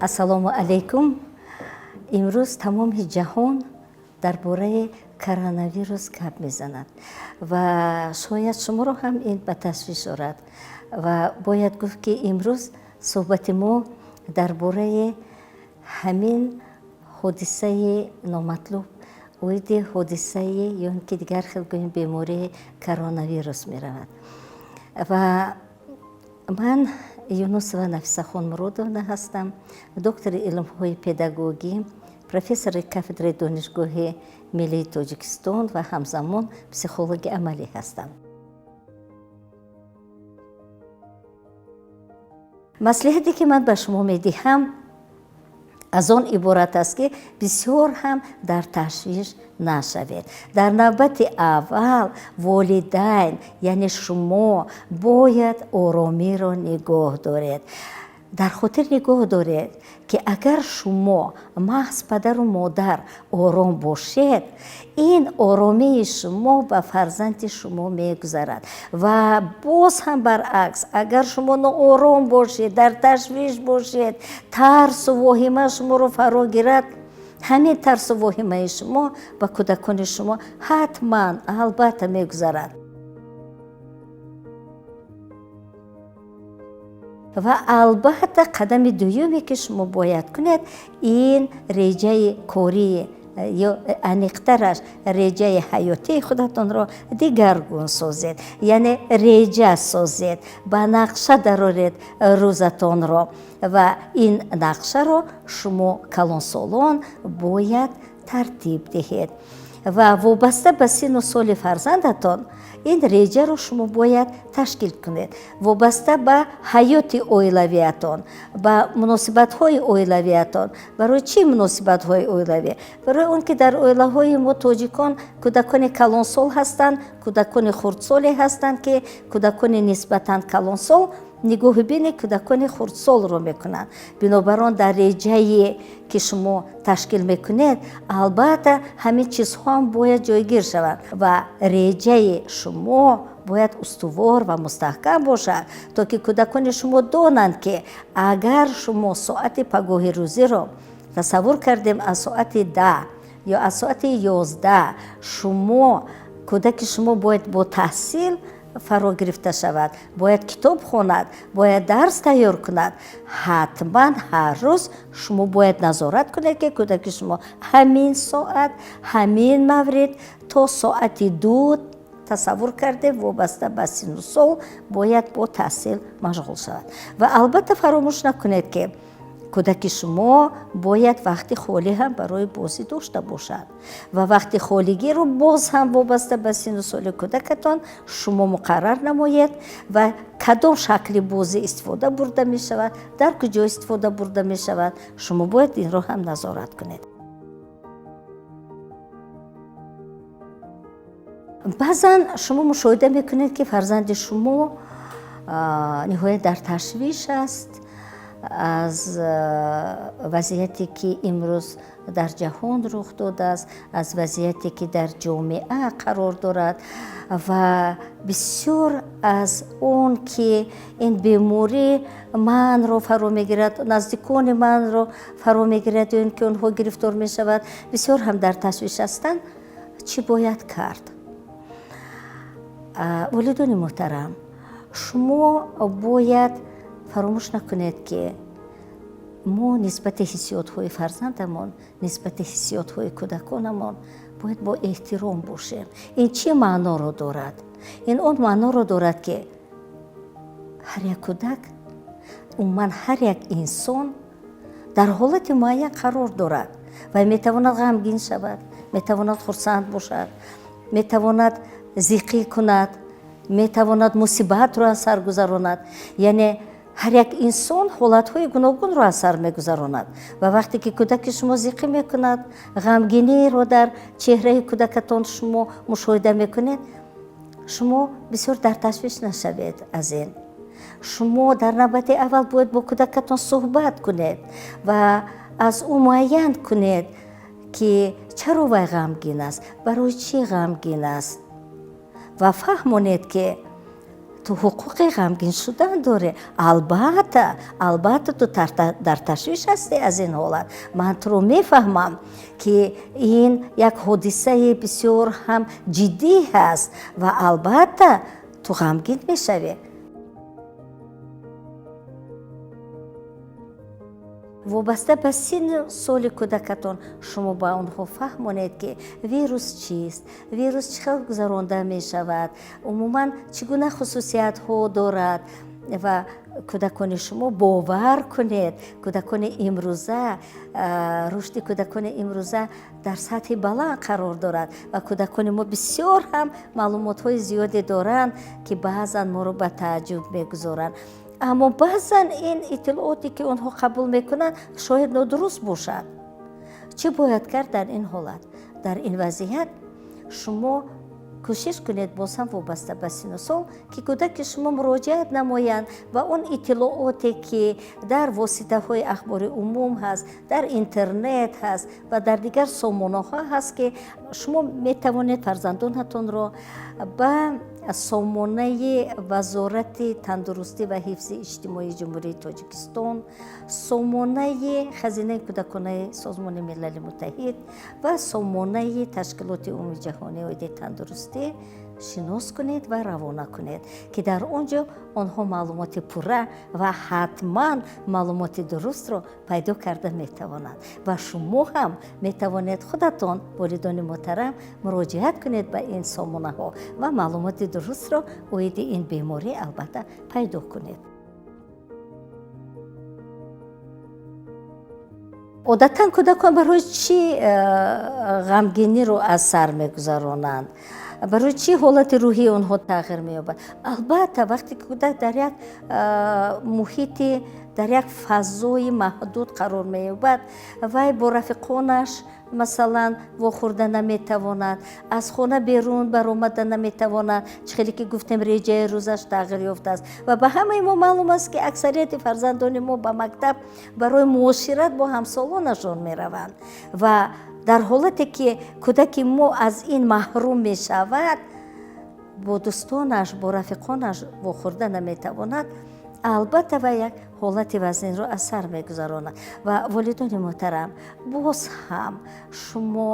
Ассалому алайкум. Имрӯз тамоми ҷаҳон дар бораи коронавирус гап мезанад ва шояд шуморо ҳам ин ба ташвиш орад. Ва бояд гуфт, ки имрӯз суҳбати мо дар бораи ҳамин ҳодисаи номатлуб, оиди ҳодисаи ё ин ки дигар хел гӯем, бемории коронавирус меравад. Ва ман Юнусова Нафиса Хонмуродовна ҳастам, доктори илмҳои педагогӣ, профессори кафедраи Донишгоҳи миллии Тоҷикистон ва ҳамзамон психологи амалӣ ҳастам. Маслиҳате, ки ман ба шумо медиҳам, аз он иборат аст, ки бисёр ҳам дар ташвиш нашавед. Дар навбати аввал волидайн, яъне шумо, бояд оромиро нигоҳ доред. Дар хотир нигоҳ доред, ки агар шумо, маҳз падару модар, ором бошед, ин оромии шумо ба фарзанди шумо мегузарад. Ва боз ҳам баръакс, агар шумо ноором бошед, дар ташвиш бошед, тарсу воҳима шуморо фаро гирад, ҳамин тарсу воҳимаи шумо ба кӯдакони шумо ҳатман, албатта, мегузарад. Ва албатта, қадами дуюме, ки шумо бояд кунед, ин реҷаи кории ё аниқтараш реҷаи ҳаётии худатонро дигаргун созед, яъне реҷа созед, ба нақша дароред рӯзатонро. Ва ин нақшаро шумо, калонсолон, бояд тартиб диҳед ва вобаста ба синну соли фарзандатон ин реҷаро шумо бояд ташкил кунед. Вобаста ба ҳаёти оилавиятон, ба муносибатҳои оилавиятон. Барои чӣ муносибатҳои оилавӣ? Барои он ки дар оилаҳои мо, тоҷикон, кӯдакони калонсол ҳастанд, кӯдакони хурдсоле ҳастанд, ки кӯдакони нисбатан калонсол нигоҳубини кӯдакони хурдсолро мекунанд. Бинобар он дар реҷае, ки шумо ташкил мекунед, албатта, ҳамин чизҳоам бояд ҷойгир шаванд ва реҷаи шумо бояд устувор ва мустаҳкам бошад, то ки кӯдакони шумо донанд, ки агар шумо соати пагоҳи рӯзиро тасаввур кардем, аз соати 10 ё аз соати 11 шумо, кӯдаки шумо бояд бо таҳсил фаро гирифта шавад, бояд китоб хонад, бояд дарс тайёр кунад, ҳатман ҳар рӯз шумо бояд назорат кунед, ки кӯдаки шумо ҳамин соат, ҳамин маврид то соати 2, тасаввур кардем, вобаста ба синну сол, бояд бо таҳсил машғул шавад. Ва албатта, фаромӯш накунед, ки кӯдаки шумо бояд вақти холӣ ҳам барои бозӣ дошта бошад ва вақти холигиро боз ҳам вобаста ба синну соли кӯдакатон шумо муқаррар намоед ва кадом шакли бозӣ истифода бурда мешавад, дар куҷо истифода бурда мешавад, шумо бояд инро ҳам назорат кунед. Баъзан шумо мушоҳида мекунед, ки фарзанди шумо ниҳоят дар ташвиш аст аз вазъияте, ки имрӯз дар ҷаҳон рух додааст, аз вазъияте, ки дар ҷомеа қарор дорад, ва бисёр аз он ки ин беморӣ манро фаро мегирад, наздикони манро фаро мегирад ё ин ки онҳо гирифтор мешавад, бисёр ҳам дар ташвиш ҳастанд. Чӣ бояд кард? Волидони муҳтарам, шумо бояд фаромӯш накунед, ки мо нисбати ҳиссиётҳои фарзандамон, нисбати ҳиссиётҳои кӯдаконамон бояд бо эҳтиром бошем. Ин чӣ маъноро дорад? Ин он маъноро дорад, ки ҳар як кӯдак, умуман ҳар як инсон дар ҳолати муайян қарор дорад ва метавонад ғамгин шавад, метавонад хурсанд бошад, метавонад зиқӣ кунад, метавонад мусибатро аз сар гузаронад. Яъне ҳар як инсон ҳолатҳои гуногунро аз сар мегузаронад. Ва вақте ки кӯдаки шумо зиқӣ мекунад, ғамгиниро дар чеҳраи кӯдакатон шумо мушоҳида мекунед, шумо бисёр дар ташвиш нашавед аз ин. Шумо дар навбати аввал бояд бо кӯдакатон суҳбат кунед ва аз ӯ муайян кунед, ки чаро вай ғамгин аст, барои чӣ ғамгин аст, ва фаҳмонед, ки Ту ҳуқуқи ғамгин шудан дорӣ. Албатта, албатта, ту дар ташвиш ҳастӣ аз ин ҳолат. Ман туро мефаҳмам, ки ин як ҳодисаи бисёр ҳам ҷиддӣ ҳаст ва албатта ту ғамгин мешавӣ. Вобаста ба синну соли кӯдакатон шумо ба онҳо фаҳмонед, ки вирус чист, вирус чӣ хел гузаронда мешавад, умуман чӣ гуна хусусиятҳо дорад. Ва кӯдакони шумо, бовар кунед, кӯдакони имрӯза, рушди кӯдакони имрӯза дар сатҳи баланд қарор дорад ва кӯдакони мо бисёр ҳам маълумотҳои зиёде доранд, ки баъзан моро ба тааҷҷуб мегузоранд. Аммо баъзан ин иттилооте, ки онҳо қабул мекунанд, шояд нодуруст бошад. Чӣ бояд кард дар ин ҳолат? Дар ин вазъият шумо кӯшиш кунед, боз ҳам вобаста ба синну сол, ки кӯдаки шумо муроҷиат намоянд ва он иттилооте, ки дар воситаҳои ахбори умум ҳаст, дар интернет ҳаст ва дар дигар сомонаҳо ҳаст, ки шумо метавонед фарзандонатонро ба сомонаи Вазорати тандурустӣ ва ҳифзи иҷтимоии Ҷумҳурии Тоҷикистон, сомонаи Хазинаи кӯдаконаи Созмони Милали Муттаҳид ва сомонаи Ташкилоти Умумиҷаҳонии оиди тандурустӣ шинос кунед ва равона кунед, ки дар он ҷо онҳо маълумоти пурра ва ҳатман маълумоти дурустро пайдо карда метавонанд. Ва шумо ҳам метавонед худатон, волидони муҳтарам, муроҷиат кунед ба ин сомонаҳо ва маълумоти дурустро оиди ин беморӣ албатта пайдо кунед. Одатан кӯдакон барои чӣ ғамгиниро аз сар мегузаронанд? Барои чӣ ҳолати рӯҳии онҳо тағйир меёбад? Албатта, вақте ки кӯдак дар як муҳити, дар як фазои маҳдуд қарор меёбад, вай бо рафиқонаш, масалан, вохӯрда наметавонад, аз хона берун баромада наметавонад. Чӣ хеле ки гуфтем, реҷаи рӯзаш тағйир ёфтааст ва ба ҳамаи мо маълум аст, ки аксарияти фарзандони мо ба мактаб барои муошират бо ҳамсолонашон мераванд ва дар ҳолате ки кӯдаки мо аз ин маҳрум мешавад, бо дӯстонаш, бо рафиқонаш вохӯрда наметавонад, албатта вай як ҳолати вазнинро аз сар мегузаронад. Ва волидони муҳтарам, боз ҳам шумо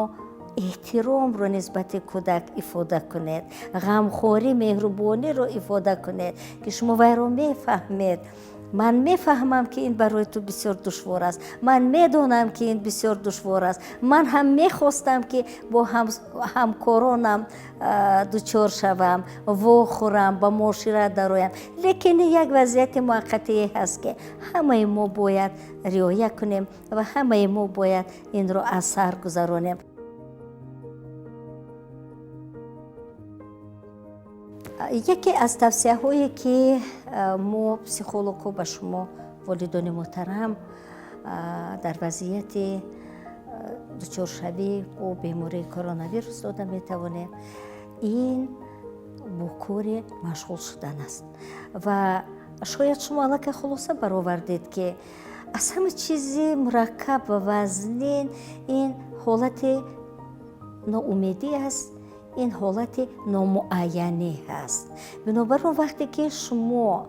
эҳтиромро нисбати кӯдак ифода кунед, ғамхорӣ, меҳрубониро ифода кунед, ки шумо вайро мефаҳмед. Ман мефаҳмам, ки ин барои ту бисёр душвор аст. Ман медонам, ки ин бисёр душвор аст. Ман ҳам мехостам, ки бо ҳамкоронам дучор шавам, вохӯрам, ба муошират дароям, лекин як вазъияти муваққатие ҳаст, ки ҳамаи мо бояд риоя кунем ва ҳамаи мо бояд инро аз сар гузаронем. Яке аз тавсияҳое, ки мо психологҳо ба шумо, волидони муҳтарам, дар вазъияти дучоршавӣ бо бемории коронавирус дода метавонем, ин бо коре машғул шудан аст. Ва шояд шумо аллакай хулоса баровардед, ки аз ҳама чизи мураккаб ва вазнин ин ҳолати ноумедӣ аст, ин ҳолати номуайянӣ ҳаст. Бинобар он, вақте ки шумо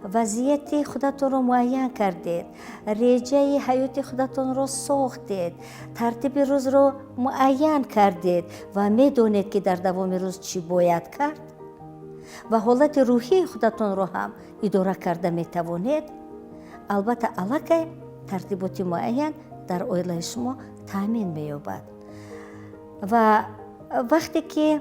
вазъияти худатонро муайян кардед, реҷаи ҳаёти худатонро сохтед, тартиби рӯзро муайян кардед ва медонед, ки дар давоми рӯз чӣ бояд кард ва ҳолати рӯҳии худатонро ҳам идора карда метавонед, албатта аллакай тартиботи муайян дар оилаи шумо таъмин меёбад. Ва вақте ки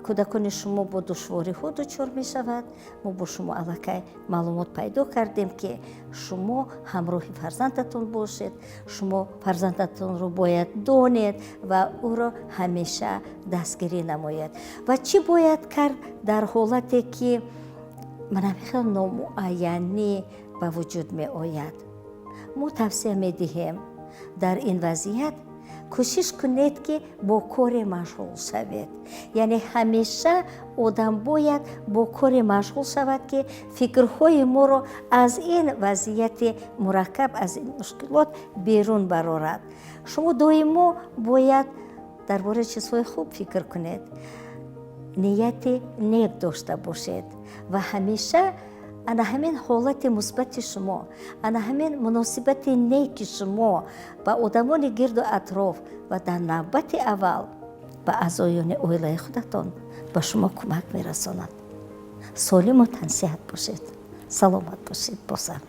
кӯдакони шумо бо душвориҳо дучор мешавад, мо бо шумо аллакай маълумот пайдо кардем, ки шумо ҳамроҳи фарзандатон бошед. Шумо фарзандатонро бояд донед ва ӯро ҳамеша дастгирӣ намоед. Ва чӣ бояд кард дар ҳолате, ки мана хел номуайянӣ ба вуҷуд меояд? Мо тавсия медиҳем, дар ин вазъият кӯшиш кунед, ки бо коре машғул шавед. Яъне ҳамеша одам бояд бо коре машғул шавад, ки фикрҳои моро аз ин вазъияти мураккаб, аз ин мушкилот берун барорад. Шумо доимо бояд дар бораи чизҳои хуб фикр кунед. Нияти нек дошта бошед ва ҳамеша ана ҳамин ҳолати мусбати шумо, ана ҳамин муносибати неки шумо ба одамони гирду атроф ва дар навбати аввал ба аъзоёни оилаи худатон ба шумо кӯмак мерасонад. Солиму тансиҳат бошед, саломат бошед. Босам.